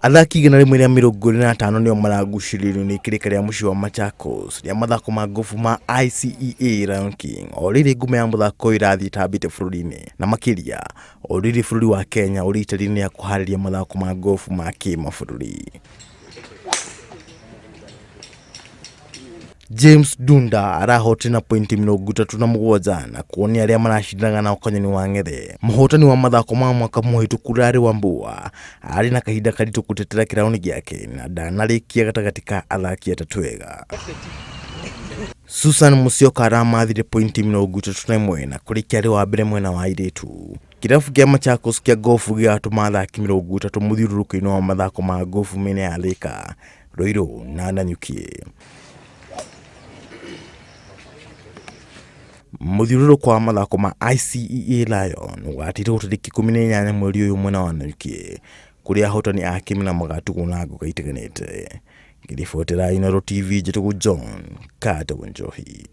Athaki 125 nĩo maragucĩrĩirio nĩ kĩrĩka rĩa mũciĩ wa Machakos rĩa mathako ma gofu ma ICEA Lion King o rĩrĩ ngumo ya mũthako ũyũ ĩrathiĩ ĩtambĩte bũrũri-inĩ na makĩria o rĩrĩ bũrũri wa Kenya ũrĩ itari-inĩ rĩa kũharĩria mathako ma gofu ma kĩmabũrũri. James Dunda arahotire na pointi 37 na kuonia arĩa maracindanaga nao Kanyoni wa Ng'ethe. Mũhotani wa mathako ma mwaka mũhĩtũku Larry Wambua arĩ na kahinda karitũ gũtetera kĩrauni gĩake na ndanarĩkia gatagatĩ ka athaki atatũ ega. Susan Musyoka aramathire pointi 31 na kũrĩkia arĩ wa mbere mwena wa airĩtu. Kĩrabu kĩa Machakos kĩa gofu gĩgatũma athaki 30 mũthiũrũrũko-inĩ wa mathako ma gofu mĩena ya Thika, Ruiru na Nanyuki. Mũthiũrũrũko wa mathako ma ICEA Lion ũgatirwo tarĩki 18 mweri ũyũ mwena wa Nanyuki kũrĩa ahotani a kĩmera magatugwo na ngoga itiganĩte. Ngĩribotera Inooro TV njĩtagwo John Kata Wanjohi.